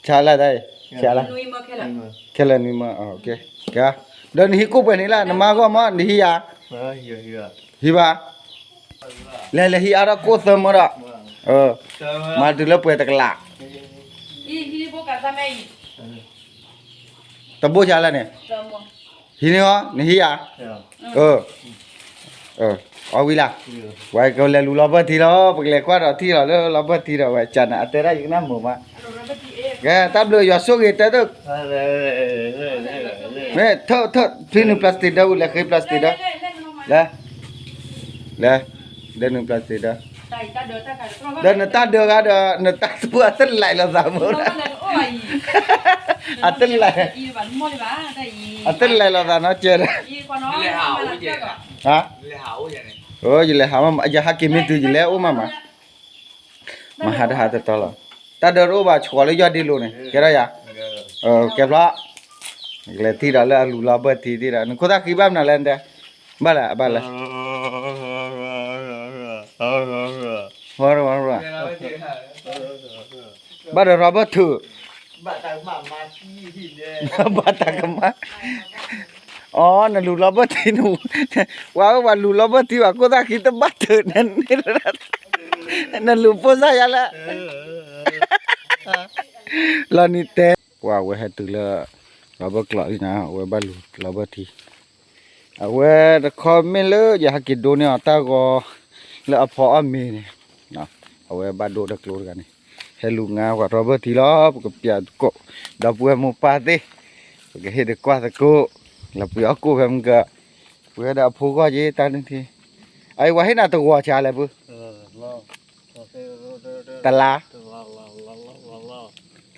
ဆါလၢတၢ်အံၤ, ဆါလၢ, ခဲလၢာ်နွံမၢ, ကဲ, ဒီးနဟံးကိၣ်ပှဲၤန့ၣ်လၢ နမါဂီၢ်မး နဟံးယၤ, ဟံးဘၣ်, လဲၤလဲၤဟံးအါထီၣ်ကိၣ်သၢမၢဒီး, မၤတုၤလၢပှဲၤတကလး, တဘိဆါလၢန့ၣ်, ဟံးန့ၢ်အီၤ နဟံးယၤ, အီဝံၤလၢ်, ဝဲကလဲၤလူၤလီဘၢၢ်ထံလီၤ ပကလဲၤကွၢ်ဒီးထံလီၤလၢလီဘၢၢ်ထံဒီး ဝဲကနၣ်အတဲဒၣ်ယကနၣ်မုာ်မး, ကဲတၢ်ဘျုးယွၤဆိၣ်ဂ့ၤတဲသိး, မ့ၢ်ထၢၣ်ထၢၣ် ဖံနုာ် plastic ဒီးဝံၤလဲၤဃ့ plastic ဒီး, လဲၤ, လဲၤ, ဒဲနုာ် plastic ဒီး, ဒီးနတၢ်ဒၢဂၤဒီး နတၢ်သူအတလဲၤလိာ်သးမၢ, အတလဲၤ, အတလဲၤလိာ်သးနီတစဲးဒီး, ယလဲၤဟးမး ယဟးက့ၤမ့ၢ်တုၤယလဲၤအိၣ်မးမး, မဟါတဟါတတီလီၤ, တၢ်ဒၢတအိၣ်ဘၣ် ဆှီလၢယွၤဒ့လိၤန့ၣ် ကဲထီၣ်ယၤ, ကဲဖျီ, လဲၤထံၣ်ဒီးလၢအလူၤလီဘၢၢ်ထံသ့ၣ်ဒီး နခိၣ်သၣ်ဃံဘၣ်မနုၤလဲၣ်တဲ, ဘၣ်လဲၣ် ဘၣ်လဲၣ် ဘၣ်ဒီးရီဘၢၣ်ထုး, ဘၣ်တၢ်ကမၣ်, အီ နလူၤလီဘၢၣ်ထံ, ဝဲဝဲလူၤလီဘၢၣ်ထံဘၣ် ခိၣ်သၣ်ဃံတဘၣ်ထုးန့ၣ်, နလူၤဖိစၢ်ယါလၢ လီၤနံၤတဲ, ပှၤဝဲဟဲတုၤလၢ ရီဘၢၣ်ကျိးလံနၤ အဝဲဘၣ်လူၤလီဘၢၣ်ထံ, အဝဲတခီမ့ၢ်လၢယဟဲက့ၤဒိန့ၢ်အီၤတၢ်ဂီၤ လၢအဖီအီၣ်မ့ၤန့ၣ်, အဝဲဘၣ်ဒိတၢ်ကျိတဂၤန့ၣ်, ဟဲလူၤငါပှၤရီဘၢၣ်ထံလီၤ ပကပျးသကိး, ဒီပုၢ်ဝဲၢ်မိၢ်ပၢ်သ့ၣ်, ပကဟ့ၣ်သကွၢ်သကိး, လၢပှ့ၤအီၣ်ကိၣ်ဖဲမုၢ်က, ပှ့ၤဒီးအဖိဂီၢ်က့ၤတၢ်န့ၣ်ထံ, အအံၤဝဲဟ့ၣ်နၤတဂီၤဆါလဲၣ်ပူ တလါ,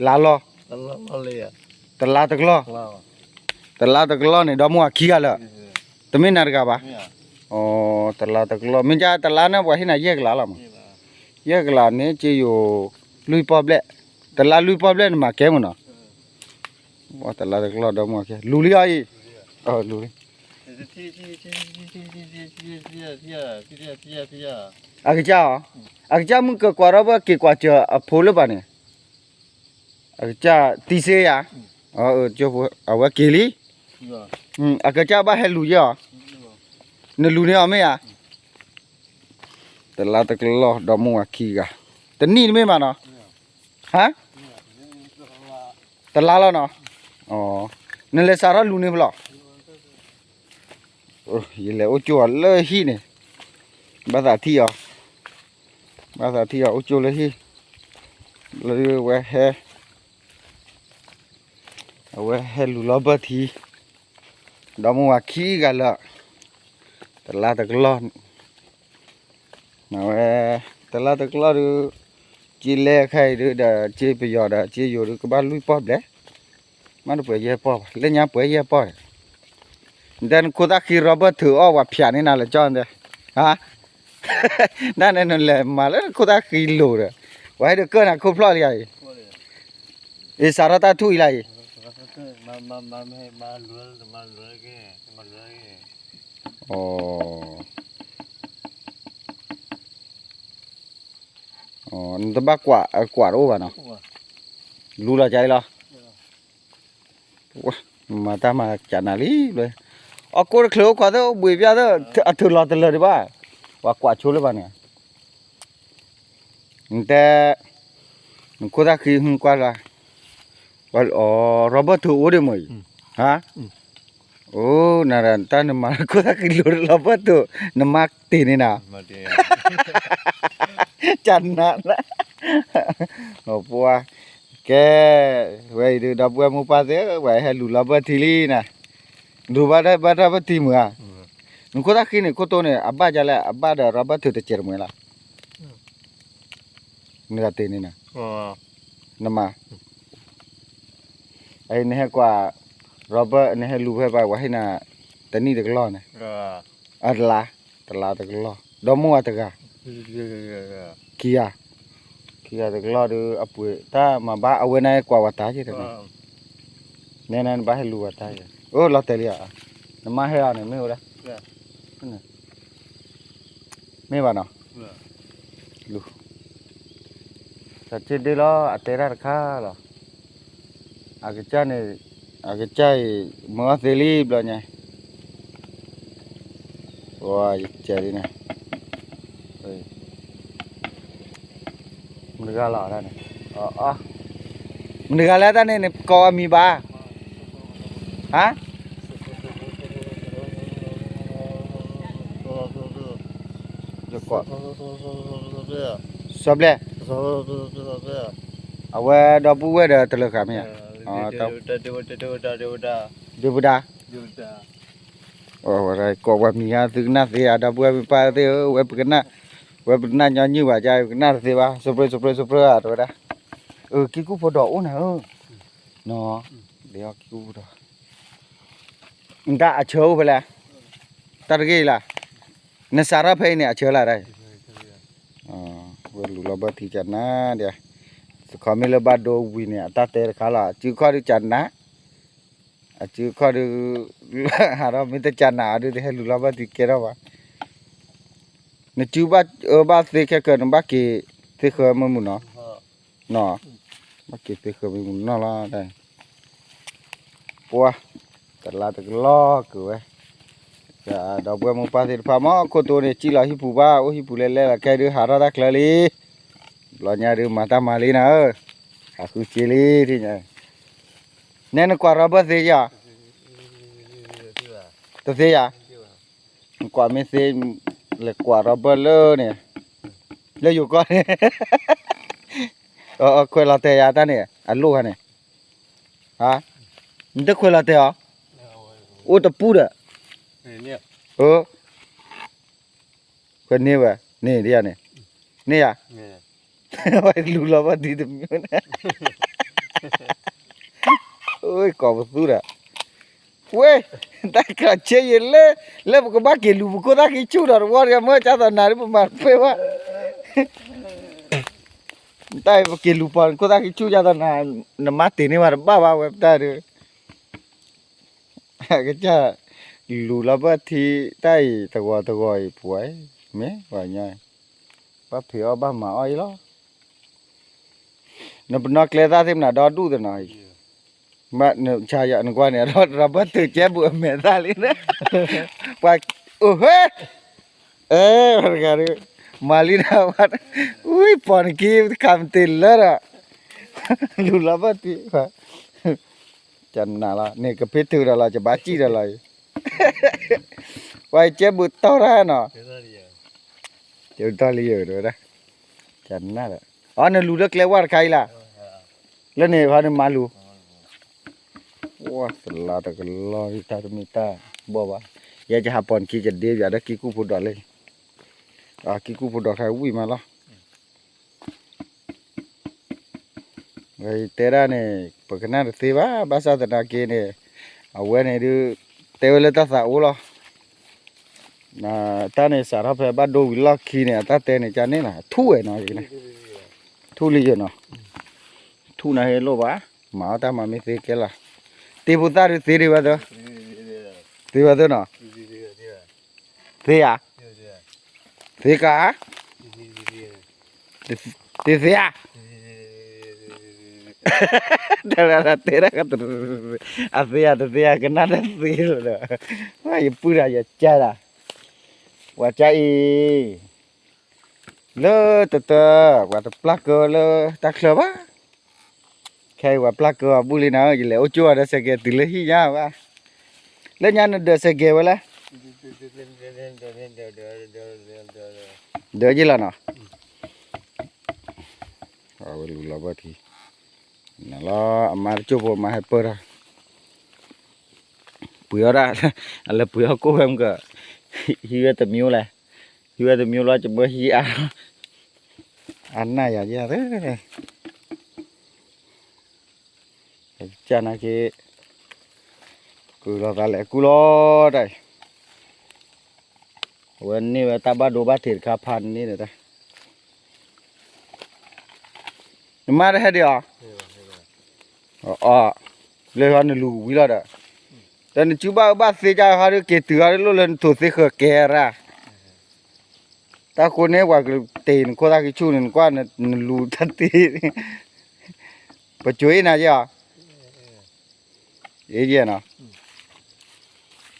လါလီၤ, တလါတကလီၢ်, တလါတကလီၢ်န့ၣ် ဒီမါဝၤခံဂၤလၢာ်, တမ့ၢ်နၤတဂၤဘၣ်, တလါတကလီၢ် မ့ၢ်ကတလါန့ၣ် ပှၤဟ့ၣ်နၤယဲၢ်ကလးလီၤမး, ယဲၢ်ကလးန့ၣ် က့ယိၤ လွံၢ်ပီၢ်ဘျဲၣ်, တလါလွံၢ်ပီၢ်ဘျဲၣ်န့ၣ်မၤကဲမုၢ်နီၤ, တလါတကလီၢ် ဒီမါဝၤခံ လူၤလံအီၤအံၤ, လူၤလံ အကစၢ်အီၤ, အကစၢ်မုၢ်ကကွၢ်ထီၣ်ဘၣ်က့ၤကွၢ်စၢၤအဖိလၢၤဘၣ်န့ၣ်, အကစၢ်တံစ့ယၤ, အဝဲက့ၤလံ, အကစၢ်ဘၣ်ဟဲလူၤယဲၢ်အီၤ, နလူၤန့ၢ်အီၤမ့ၢ်ဧါ, တလါတကလီၢ် ဒီမါဝၤခံဂၤ, တနံၣ်တမ့ၢ်ဘၣ်နီၤ, ဟါ, တလါလီၤနီၤ, နလဲၤစးထီၣ်လူၤန့ၢ်ဖဲလဲၣ် ယလဲၤအိၣ်ကၠိအီၤလၢဟံၣ်န့ၣ်, ဘၣ်သးထံၣ်အီၤ, ဘၣ်သးထံၣ်အီၤအိၣ်ကၠိလၢဟံၣ်, လၢဝဲဟဲ, အဝဲဟဲလူၤလီၤဘၢၣ်ထံ, ဒီမါဝၤခံဂၤလၢာ်, တလါတကလီၢ် အဝဲ, တလါတကလီၢ်ဒုး, က့လဲၤခဲအံၤဒုးဒီး က့ပယီၤဒီး က့ယိၤဒုး ကဘၣ်လွံၢ်ပီၢ်ဘျဲၣ်, မ့ၢ်တပှဲၤယဲၢ်ပီၢ်ဘၣ် လၢညါပှဲၤယဲၢ်ပီၢ်ဒီး, နတဲနခိၣ်သၣ်ဃံရီဘၢၣ်ထုးအီၣ်ပှၤဖၠးန့ၢ်နၤလၢကၠီၣ်တဲ, ဟါ, ဒ်န့ၣ်နလဲၤမၤလၢနခိၣ်သၣ်ဃံလိၤဒီး, ပှၤဟဲဒုးကၢၢ်နၤခိၣ်ဖျီၣ်လံအံၤ, အ့စးထီၣ်တၢ်ထူၣ်အံၤလၢအံၤ နတဘၣ်ကွၢ် ကွၢ်တအိၣ်ဘၣ်နီၤ, လူလီၤကါအံၤလီၤ, မၤတၢ်မၤကနၤလံ, အီၣ်ကိၣ်တချုးအိၣ်ခွါသၢ အိၣ်ဘှံးပျၢ်သၢ အထုးလီၤတလၢာ်ဒံးဘၣ်, ပှၤကွၢ်ဆိလၢၤဘၣ်န့ၣ်, နတဲ, နခိၣ်သၣ်ဃံဟုကွၢ်လၢ်, ရီဘၢၣ်ထုးအိၣ်ဒံးမ့ၢ်အံၤ, ဟါ, အိၣ်နၤဒီးတၢ်နမၤခိၣ်သၣ်ဃံလိၤလီၤဘၢၣ်ထုး, နမါတ့ၢ်န့ၢ်နၤ, ကနၤလၢ, ပှၤ, ကဲ, ဝဲအံၤဒုး ဒီပုၢ်ဝဲၢ်မိၢ်ပၢ်သ့ၣ်ဧၢ ပှၤဟဲလူၤလီၤဘၢၣ်ထံလံနၤ, လူၤဘၣ်တၢ်ဘၣ်တၢ်ဘၢၣ်ထံမုၢ်ဧါ, နခိၣ်သၣ်ဃံန့ၣ် ခိၣ်တိန့ၣ် အဘၣ်ဒ်လဲၣ် အဘၣ်ဒီးရီဘၢၣ်ထုးတစဲးတမှဲၤလီၤ နဂၤတ့ၢ်န့ၢ်နၤ, နမၤ, အနဟဲကွၢ်, ရီဘၢၣ် နဟဲလူၤဖဲဘၣ် ပှၤဟ့ၣ်နၤ, တနံၣ်တကလီၢ်န့ၣ်, အတလါ, တလါတကလီၢ် ဒီမါဝၤတဂၤ, ခံဂၤ, ခံဂၤတကလီၢ်ဒီး အပှ့ၤတၢ်မၤဘၣ် အဝဲန့ၣ်ကွၢ်ဝဲတၢ်က့ၤတဂၤ, နဲနဘၣ်ဟဲလူၤဝဲတၢ်က့ၤ, အိၣ်လီၤတဲာ်လံဧါ, နမါဟဲအီၤန့ၣ် မ့ၢ်ဝဲဒၣ် မ့ၢ်ဘၣ်နီၤ, လူၤ, တၢ်စ့ဒ့လီၤ အတဲတၢ်တခါလီၤ. အကစၢ်န့ၣ်, အကစၢ်အံၤ မၢအီၣ်သ့လံဘျီညါ, ဝဲယကဲလံန့ၣ်, မတဂၤလီၤတၢ်န့ၣ်, မတဂၤလၢတၢ်န့ၣ်န့ၣ် ကိးဝဲမံၤဘၣ်, ဟါ စီၤဘျဲၣ်, အဝဲဒီပုၢ်ဝဲၢ်ဒီးတလၢၤဃာ်မ့ၢ်ဧါ, ဒ့ပူဒါ, ဒ့ပူဒါ, ကိးဝဲမံၤဧါ သုကနၣ်သ့ဧါ ဒီပုၢ်ဝဲၢ်မ့ၢ်ပၢ်သ့ၣ်ဧၢ, ဝဲပကနၣ်, ဝဲပကနၣ်ညီနုၢ်ဘၣ် ကပကနၣ်တသ့ဘၣ်, စပြ့စပြ့စပြ့ဧါ တဲဝဲဒၣ်, အၢ ကံၢ်ကူၣ်ဖိဒီးအိၣ်နၤဧၢ, နီၤ, ဒ်ကံၢ်ကူၣ်ဖိဒီး နတၢ်အဆၢအိၣ်ဖဲလဲၣ်, တၢ်တဂ့ၢ်အံၤလၢ်, နစးထီၣ်ဖဲအံၤန့ၣ် အဆၢလၢ်တၢ်အံၤ, ဝဲလူၤလီၤဘၢၣ်ထံကနၣ်ဒၣ်, စခီမ့ၢ်လၢဘၣ်ဒိဝံၤန့ၣ် အတၢ်တဲတခါလီၤ, အစုခီၣ်ဒုးကနၣ်, အစုခီၣ်ဒုး, ဟးထီၣ်မ့ၢ်တကနၣ်အီၤဒုး တဟဲလူၤလီၤဘၢၣ်ထံကဲထီၣ်ဘၣ်, နစုဘၣ်အၢဘၣ်သ့ခဲကၢၤ နဘၣ်က့ၤသ့ဃၢမုာ်မုာ်နီၤ, နီၤ, ဘၣ်က့ၤသ့ဃၢမုာ်မုာ်နီၤလီၤ, ပှၤ, တလါတကလီၢ်က့ၤဝဲ, ဒီပုၢ်ဝဲၢ်မိၢ်ပၢ်သ့ၣ်တဖၣ် မ့ၢ်ခိၣ်တိန့ၣ် စံၣ်လီၤဟံၣ်ပူၤဘၣ် အိၣ်ဟံၣ်ပူၤလဲၤလဲၤလီၤ ခဲဒုးဟးထီၣ်တၢ်ချၢလံ, ဘျီညါဒုးမၤတၢ်မၤလံနၤဧၢ, ဟးဃုစ့လံ, နဲနကွၢ်ရီဘၢၣ်သ့ယၤ, တသ့ယၤ, နကွၢ်မ့ၢ်သ့, လဲၤကွၢ်ရီဘၢၣ်လၢန့ၣ်, လၢယိၤကီၢ်န့ၣ်, ခွဲးလီၤတဲာ်ယၤတၢ်န့ၣ် အလိၣ်ဂၤန့ၣ်, ဟါ, နတခွဲးလီၤတဲာ်အီၤ, အိၣ်တပူၤဒီး, အၢ ခွဲးန့ၢ်ဝဲ, န့ၢ်ဒ်ယၤန့ၣ်, န့ၢ်ယၤ, ဝဲလူၤလီၤဘၣ်ဒ်တမံၤန့ၣ်, အိၣ်ကိးပသူဒီး, ဝဲ, တၢ်ကီၢ်ဆဲးယဲလၢ, လၢပကဘၣ်က့ၤလူၤပခိၣ်သၣ်ခံဆူၣ်ဒီးတဝီဒီး မ့ၢ်ကၢ်သိးနၤဒ်ပမၤတပှဲၤဘၣ်, တၢ်အံၤပက့ၤလူၤပှၤခိၣ်သၣ်ခံဆူၣ်ကၢ်သိးနၤ, နမါတ့ၢ်န့ၢ်ဝဲတဘၣ်ဘၣ်ဝဲပတၢ်ဒုး ကစၢ်လူၤလီၤဘၢၣ်ထံတၢ်အံၤ တဂီၤတဂီၤအံၤပှၤ, မ့ၢ်ပှၤညီ, ဘၣ်ဖံးအီၣ်ဘၣ်မၤအီၣ်အံၤလီၤ, နပနီၣ်ကျဲသၣ်သ့ၣ်မနုၤဒီဒူၣ်သနီၤအံၤ, နကွၢ်န့ၣ် ရီဘၢၣ်တုာ်ကဲဘူးအမဲာ်သၣ်လံ, ပှၤ, အိၣ်ဟဲ, အဲ, တဂၤဒုး, မၤလံနၤ, ဝံပီၢ်နခံတခါမတ့ၢ်လၢဒီး, လူၤလီၤဘၢၣ်ထံ ကနၣ်လီၤ န့ၣ်ကဖ့ထုးဒီးလီၤ ကဘၣ်စံၣ်ဒီးလီၤ, ပှၤကဲဘူးတီၢ်တၢ်နီၤ, ကဲဘူးတီၢ်လံယဒဝဲဒၣ်, ကနၣ်ဒီး, အီ နလူၤလၢကျဲဝါတခါအံၤလၢ်, လၢန့ၣ်ဖဲန့ၣ်မၤလူၤ, ဝါသလါတကလီၢ်တၢ်တမ့ၢ်တၢ်ဘီၣ်ဘၣ်, ယဲယဟးပီၢ်နခံကဒ့ယၤဒီး ကံၢ်ကူၣ်ဖိဒီးလၢ, ကံၢ်ကူၣ်ဖိဒီးခါဝံၣ်မးလီၤ တဲဒၣ်န့ၣ် ပကနၣ်တသ့ဘၣ် ဘၣ်ဆၣ်သနာ်က့န့ၣ် အဝဲန့ၣ်ဒုး တဲဝဲလၢတၢ်သးအိၣ်လီၤ. တၢ်န့ၣ်စးထီၣ်ဖဲဘၣ်ဒိဝံၤလီၢ်ခံန့ၣ် အတၢ်တဲန့ၣ် ကန့ၣ်လီၤ ထူၣ်ဝဲနီၤ, ထူၣ်လံယနီၤ, ထူၣ်နၤဟဲလိၣ်ဘၣ်, မၤအီၣ်တၢ်မၤမ့ၢ်သ့ကဲလီၤ, တ့ဖိသၣ်ဒုးသ့ဒံးဝဲသၢ, သ့ဝဲသၢနီၤ, သ့ဧါ, သ့ကါ တသ့ဧါ, တၢ်တဲဒၣ် အသ့ဧါတသ့ဧါ ကနၣ်တသ့လၢၤဒီး, ယပုၢ်ဒၣ်ယကၢ်ဒၣ်, ပှၤကၢ်အံၤ, လၢတတၢၢ် ပှၤတပျၢ်ကၢလၢတၢ်ချၢဘၣ်, ခဲအံၤပှၤပျၢ်ကၢအဘူၣ်လံနၤဧၢ, ယလဲၤအိၣ်ကၠိအီၤဒီးစဲးကဲးတုၤလၢဟံၣ်ညါဘၣ်, လၢညါနဒၢးစဲးကဲးဝဲလဲၣ် ဒၢးယ့ၢ်လီၤနီၤ, အဝဲလူၤလီၤဘၣ်ထံ, နလီၤအမါတကၠိၢ်ဖိမါဟဲပၢၢ်ထီၣ်, ပှ့ၤအီၣ်ဒၣ်, အလဲၤပှ့ၤအီၣ်ကိၣ်ဝဲမ့ၢ်က, ဟံးဝဲတမံၤလဲၣ်, ဟံးဝဲတမံၤလီၤ ကမၢဟံးအါ, အနၢ်ယၤယဲၢ်, ကၢ်နာ်က့, ကူလီၤသးလဲၤကူလီၤတၢ်အံၤ, အဝဲန့ၢ်ဝဲတၢ်ဘၣ်ဒိဘၣ်ထံးတခါဖးန့ၣ်ဒီးတၢ်, နမါတဟဲဒံးအီၤ, အီ, လၢဟီနလူၤဝံၤလီၤဒီး, ဒီးနစုဘၣ်အၢဘၣ်သ့ကဟီဒုးက့ၤတုၤဟီဒုးလိၣ်လၢနထိးသ့ဃၢၤကဲရၣ် တၢ်ဃိန့ၣ် ပှၤကတ့ၢ်နခိၣ်သၣ်ခံဆူၣ်န့ၣ် နကွၢ်နလူၤတၢ်တ့ၢ်, ပစိၤအ့ၣ်နၤယဲၢ်အီၤ, အ့ၣ်ယဲၢ်နီ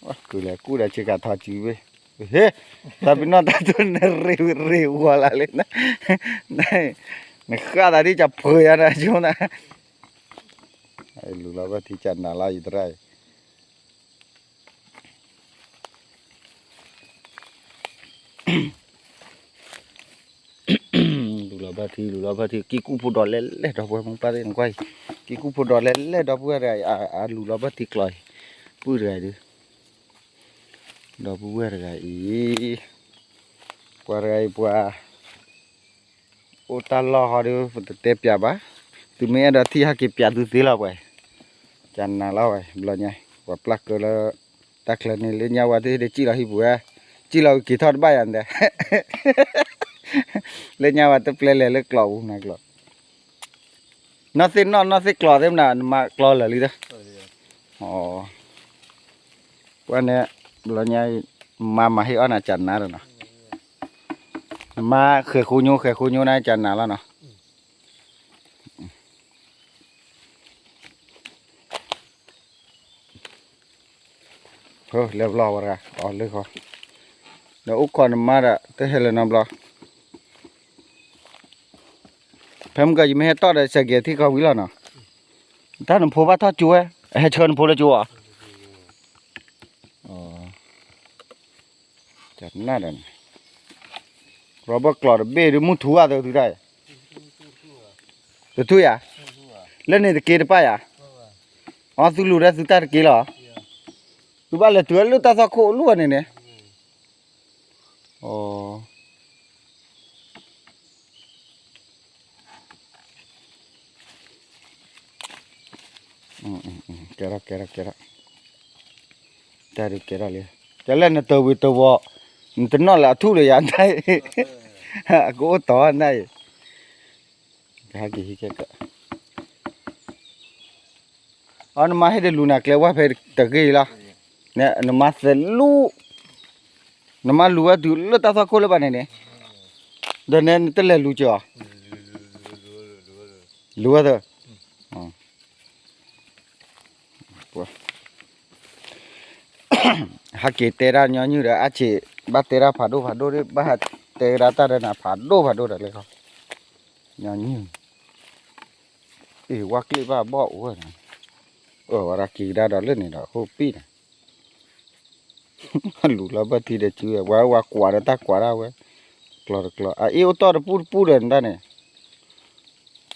ၤ, ကလဲၤကူၣ်ဒီးဆ့ကၤထီၣ်စုဘ့ၣ်, ဟ့, တၢ်ပနီၣ်တၢ်တိၢ်နရ့ဝံၤရ့ဝီၤလၢ်လံ, နဃၣ်သးဒ်ကၢ်ဖုးယၤနၤကၠိနၤ, လူၤလီၤဘၢၣ်ထံကၢ်နၤလီၤယသရၣ်အံၤ လူၤလီၤဘၢၣ်ထံ လူၤလီၤဘၢၣ်ထံ က့ၤကူၣ်ဖိဒီးလဲၣ်လဲၣ်ဒီပုၢ်ဝဲၢ်မိၢ်ပၢ်သ့ၣ်နကွၢ်အံၤ, က့ၤကူၣ်ဖိဒီးလဲၣ်လဲၣ်ဒီပုၢ်ဝဲၢ်တဂၤအံၤ အလူၤလီၤဘၢၣ်ထံကျိၤအံၤ, ပုၢ်တဂၤအံၤဒုး, ဒီပုၢ်ဝဲၢ်တဂၤအံၤ, ပှၤတဂၤအံၤပှၤ အိၣ်တၢ်လီၢ်ဃီဒီး ပတတဲပၠးဘၣ်, သုမ့ၢ်အဲၣ်ဒိးထံၣ်ဟဲက့ၤပၠးသုသ့လီၤပှၤ, ကနၤလီၤဝဲ ဘျီညါ, ပှၤပျၢ်ကၢလၢ တၢ်ချၢန့ၣ် လၢညါဝဲသ့ၣ်ဟ့ၣ်ဒုးစံၣ်လီၤဟံၣ်ပူၤဝဲ, စံၣ်လီၤက့ၤထီၣ်တဘၣ်ယၤန့ၣ်, လၢညါဝဲတပျဲလဲၤလၢကျိးပူၤနၤကျိး, နီၢ်သ့ၣ်နီၣ်နီၢ်သ့ၣ်ကျိးသ့ၣ်မနၤ နမၤကျိးလၢာ်လံဒီး, ပှၤန့ၣ် ဘျီညါ မါမၤဟ့ၣ်အီၣ်နၤကနၤဒီးနီၤ, နမါဃဲၤဃိညိဃဲၤဃိညိနၤကနၤလီၤနီၤ, လဲၤဘျီဝဲတဂၤ အီၤလၢဃီ, ဒီးအိၣ်ခိးနမါဒီး တဟဲလၢၤနီတဘျီ, ဖဲမုၢ်ကီး ယမ့ၢ်ဟဲတီၢ်ဒီး စဲးကဲးထံကီၢ်ဝံၤလီၤနီၤ, တၢ်နဖိဘၣ်ထီၣ်ကၠိဝဲ, ဟဲဆှၢနဖိလၢကၠိအီၤ, ကနၣ်ဒီးန့ၣ်, ရီဘၢၣ်ကျိးတဘ့ၣ်ဒုး မုၢ်ထူဧါ သုတၢ်, တထူၣ်ယၤ, လၢန့ၣ်တက့တပၣ်ယၤ, အီ သုလူၤဒီးသုတၢ်တက့လီၤ, သုဘၣ်လဲၤတုၤလၢတၢ်သွၣ်ခိၣ်လိၣ်န့ၣ်န့ၣ်, ကဲထီၣ်ကဲထီၣ်ကဲထီၣ်, တၢ်ဒုးကဲထီၣ်လံ, ကဲလၢနတဝံၤတဝီၤ, နတနီၣ်လၢအထူၣ်လၢယၤတၢ်အံၤ, အကအိၣ်တီနၢ်အံၤ, ကဟဲက့ၤဟံးကဲကၢ, အီ နမါဟ့ၣ်တလူၤနၤကျဲဝါဖဲတဂ့ၤလီၤ, နမါသဲလူၤ, နမါလူၤဝဲတုၤလၢတၢ်သွၣ်ခိၣ်လၢဘၣ်န့ၣ်န့ၣ်, ဒီးနဲနတလဲၤလူၤကၢၤအီၤ, လူၤဝဲသၢ ဟဲက့ၤတဲဒၣ်ညီနုၢ်ဒီး အါဆံး ဘၣ်တဲဒၣ်ဖးဒိၣ်ဖးဒိၣ်ဒီး ဘၣ်ဟးတဲဒၣ်တၢ်ဒီးနၤဖးဒိၣ်ဖးဒိၣ်ဒီးလဲၤခီ, ညီနုၢ်, အ့ၣ် ဝါကျ့ၣ်ဘၣ်ဘီၣ်အိၣ်ဝဲန့ၣ်, အၢ ဝဲဒၣ်က့ၤကဒါဒီးလၢန့ၣ်ဒီး ဟိၣ်ပံၣ်န့ၣ် လူၤလီၤဘၢၣ်ထံဒီးစုဝဲ ပှၤဝဲကွၢ်ဒီးတၢ်ကွၢ်ဒၣ်ဝဲ, ကျီတကျီ အအ့ၣ်အိၣ်တီၢ်တပူၤတပူၤဒီးနတၢ်န့ၣ်,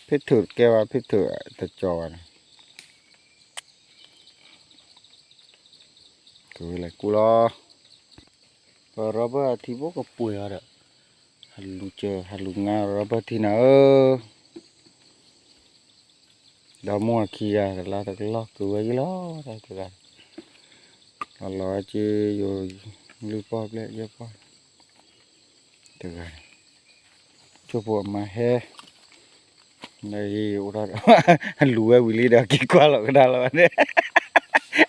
ဖ့ၣ်ထုးတကဲဘၣ် ဖ့ၣ်ထုးတကီဘၣ်န့ၣ်, ကဝဲလဲၤကူၣ်လီၤ, ပရီဘၢၣ်ထံဘိကပှ့ၤအီၤဒီး, ဟးလူၤစၢၤ ဟးလူၤငါရီဘၢၣ်ထံနၤဧၢ ဒီမါဝၤခံဂၤ တလါတကလီၢ် ကဝဲယံၤလီၤ တၢ်တဂၤ, လီၤလီၤက့ၤယိၤ လုၢ်ပီၢ်ဘျဲၣ်ယဲၢ်ပီၢ် တဂၤန့ၣ်, ဆိၣ်ဖိအမါဟဲ, နအိၣ်ဒီး လူၤဝဲဝံၤလံဒီး က့ၤကွၢ်လီၤကဒါလီၤန့ၣ်,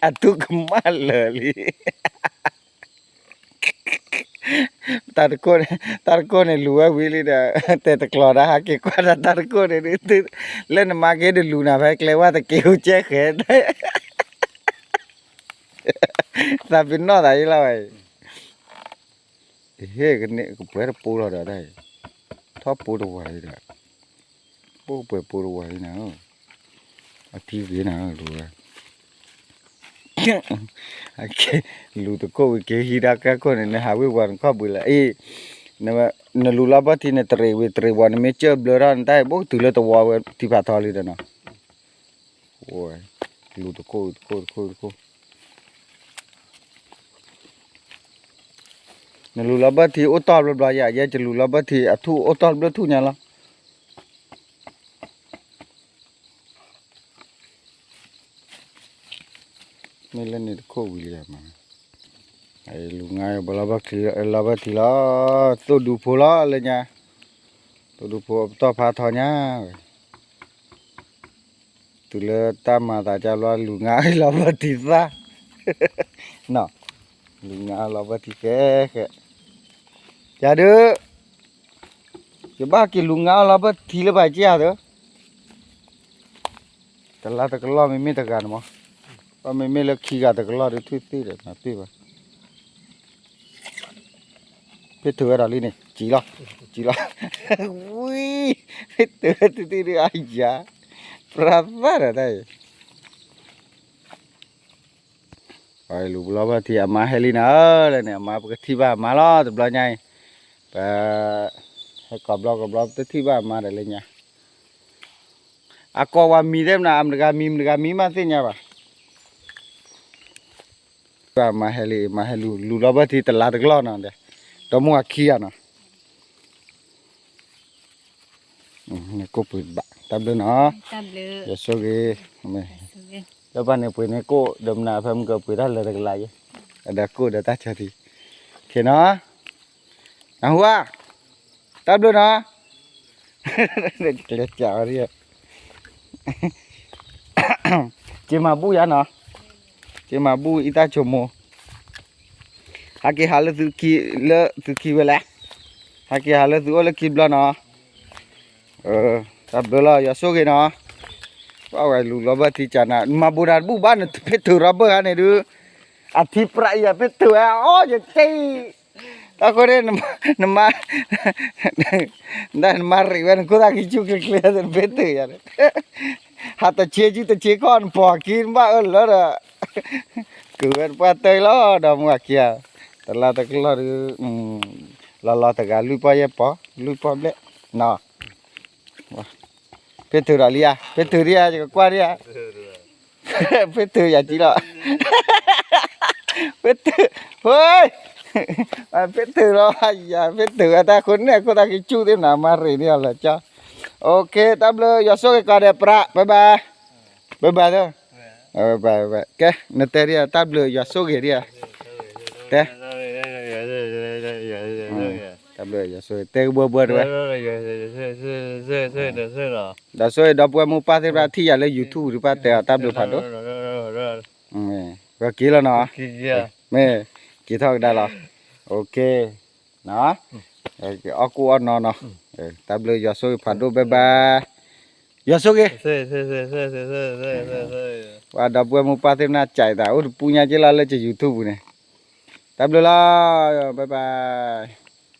အထူၣ်ကမၣ်လၢာ်လံ တၢ်တခိၣ်န့ၣ် တၢ်တခိၣ်န့ၣ် လူၤဝဲဝံၤလံဒီး တဲတကျိၤဒၣ် ဟးက့ၤကွၢ်တၢ်တၢ်တခိၣ်န့ၣ် လၢနမါက့ၤတလူၤနၤဖဲကျဲဝါတက့ၤအိၣ်ကဲဃဲ သးပ့ၤနီၣ်သးယလီၤဝဲ, ဟ့ၣ်ကန့ၣ် ကပှဲၤတပိလီၤဒီး ထီၣ်ပိတဝၤလံဒီး ပိၣ်ကပှဲၤပိတဝၤလံနၤဧၢ, အထံဂ့ၤနၤဧၢ လူၤဝဲ လူၤတခိၣ်ဝံၤက့ၤဟံးတၢ်ကဲခိၣ်န့ၣ် နဟးဝ့ၤဝီၤနခီၣ်ဘှံးလၢ အ့ၣ် နလူၤလီၤဘၢၣ်ထံန့ၣ် တရံးဝံၤတရံးဝီၤ နမ့ၢ်ကၢၢ်ဘျၢထီၣ်နတၢ်အံၤ ဘိၣ်ကတုၤလၢတဝီဝဲထံဖးထီလံဒီးနီၤ, လူၤတခိၣ်ဝံၤတခိၣ်တခိၣ်တခိၣ် နလူၤလီၤဘၢၣ်ထံအိၣ်တီၢ်ဘျီဘျီယၤ ယဲယလူၤလီၤဘၢၣ်ထံအထူၣ်အိၣ်တီၢ်ဘျီထူၣ်ညါလီၤ, မ့ၢ်လၢန့ၣ်တခိၣ်ဝံၤလံမး, လူၤငါဘၣ်လီၤဘၢၣ်ထံလီၤ, သိၣ်ဒူဖိလီၤလၢညါ, သိၣ်ဒူဖိပတီၢ်ဖးထီညါဝဲ တုၤလၢတၢ်မၤသးကဘျီ လူၤငါလီၤဘၢၣ်ထံသၣ်, နီၤ, လူၤငါလီၤဘၢၣ်ထံဃဲဃဲ, ယၤဒုး ယဘၣ်က့ၤလူၤငါအီၣ်လီၤဘၢၣ်ထံလၢဘၣ်က့ၤဧါသၢ, တလါတကလီၢ်မ့မ့ၢ်တဂၤန့ၣ်မး, ဘၣ်မ့မ့ၢ်လၢခံဂၤတကလီၢ်ဒီး ထွံၣ်သ့ၣ်ဒီးနသ့ၣ်ဘၣ်. ဖ့ထုးဝဲဒီးလံန့ၣ် စံၣ်လီၤ, စံၣ်လီၤ, ဝံၤ, ဖ့ထုးဝဲတသ့ၣ်ဒုး အယၤ, ပြၢသၣ်ဒီးတၢ်အံၤ ပှၤလူၤဘျီဘၢၣ်ထံ အမါဟဲလံနၤဧၢ, လၢန့ၣ် အမါ ပကထံၣ်ဘၣ်အမါလီၤ တဘျီညါအံၤ, ပ ဟဲကိးဘျီကိးဘျီ ပတထံၣ်ဘၣ်အမါဒီးလၢညါ, အကိးဝဲမံၤသ့ၣ်မနၤ အမတဂၤမံၤ မတဂၤမံၤမးသ့ၣ်ညါဘၣ်. ဘၣ်မါဟဲလံ မါဟဲလူၤ လူၤလီၤဘၢၣ်ထံတလါတကလီၢ်နီၤ, ဒီမါဝၤခံဂၤနီၤ ကိၣ်ပှ့ၤဘၣ် တၢ်ဘျုးနီၤ, ယဆိၣ်ဂ့ၤ, လၢပှၤန့ၣ်ပှ့ၤန့ၣ်ကိၣ် ဒီးမနုၤဖဲမုၢ်ကပှ့ၤတၢ်လၢတကလးယဲ, အဒီးကိၣ်ဒီးတၢ်ဆၢထံ, ခ့နီၤ, နဟူဧါ, တၢ်ဘျုးနီၤ, ကျဲးစၢးဝဲဒၣ် က့ၤမၤဘူၣ်ယါနီၤ, က့ၤမၤဘူၣ်အံသၣ်ဆိမိၣ်, ဟးက့ၤဟးလၢသုခံ လၢသုခံဝဲလဲၣ်, ဟးက့ၤဟးလၢသုအိၣ်လၢခံဘျီနီၤ, တၢ်ဘျုးလီၤ ယွၤဆိၣ်ဂ့ၤနီၤ, ပှၤဝဲလူၤလီၤဘၢၣ်ထံကနၤ နမၤဘူးတၢ်တဘူၣ်ဘၣ် နဖ့ထုးရီဘၢၣ်ဧါန့ၣ်ဒုး, အထံပြးအံၤဖ့ထုးဝဲ အီၣ်ယတ့ၢ် တၢ်ဃိန့ၣ် နမါ နမါရံးဝဲ နခိၣ်သၣ်ခံဆူၣ်ချ့ချ့ နဖ့ထုးယၤန့ၣ်, ဟးတဆ့ဆူတဆ့ခီၣ် နပိာ်ခံနဘၣ်အၢလၢဒီး, ကုၤဝဲတပှၢ်တၢၢ်လီၤ ဒီမါဝၤခံဂၤ, တလါတကလီၢ်ဒုး, လီၤလီၤတဂၤလွံၢ်ပီၢ်ယဲၢ်ပီၢ် လွံၢ်ပီၢ်ဘျဲၣ်နီၤ, ဖ့ထုးဒီးလံဧါ ဖ့ထုးဒံဧါ ယကကွၢ်ဒံဧါ ဖ့ထုးယၤကံလီၤ, ဖ့ထုး, ဟိ, ဖ့ထုးလီၤ, ယၤဖ့ထုးအတၢ်ဃိန့ၣ် ခိၣ်သၣ်ခံဆူၣ်သ့ၣ်နၤ မါရံးန့ၣ်အီၤလၢကၠီ, အိၣ်ခ့ တၢ်ဘျုး ယွၤဆိၣ်ဂ့ၤကီးဒီးပြး ဘၣ်ဘၣ်, ဘၣ်ဘၣ်, ကဲ နတဲဒံဧါ တၢ်ဘျုးယွၤဆိၣ်ဂ့ၤဒံဧါ, တဲ တၢ်ဘျုးယွၤဆိၣ်ဂ့ၤ တဲကဘှၢဘှၢတဝဲ ဒီးဆိၣ်ဂ့ၤဒီပုၢ်ဝဲၢ်မိၢ်ပၢ်သ့ၣ်တဖၣ်ထံၣ်ယၤလၢ YouTube ဒုး ပၣ်တဲအီၤတၢ်ဘျုးဖးဒိၣ်, က့ၤလီၤနီၤ, မ့ၢ်က့ၤထီၣ်ကဒါလီၤ, အိၣ်ခ့, အီၣ်ကူအီၣ်နီၤနီၤ, တၢ်ဘျုးယွၤဆိၣ်ဂ့ၤဖးဒိၣ် ဘၣ်ဘၣ်, ယွၤဆိၣ်ဂ့ၤ, ပှၤဒီပုၢ်ဝဲၢ်မိၢ်ပၢ်သ့ၣ်တဖၣ် ကးအသး အိၣ်တပူၤညါက့လီၤလၢက YouTube ပူၤန့ၣ်, တၢ်ဘျုးလီၤ, ဘၣ်ဘၣ်.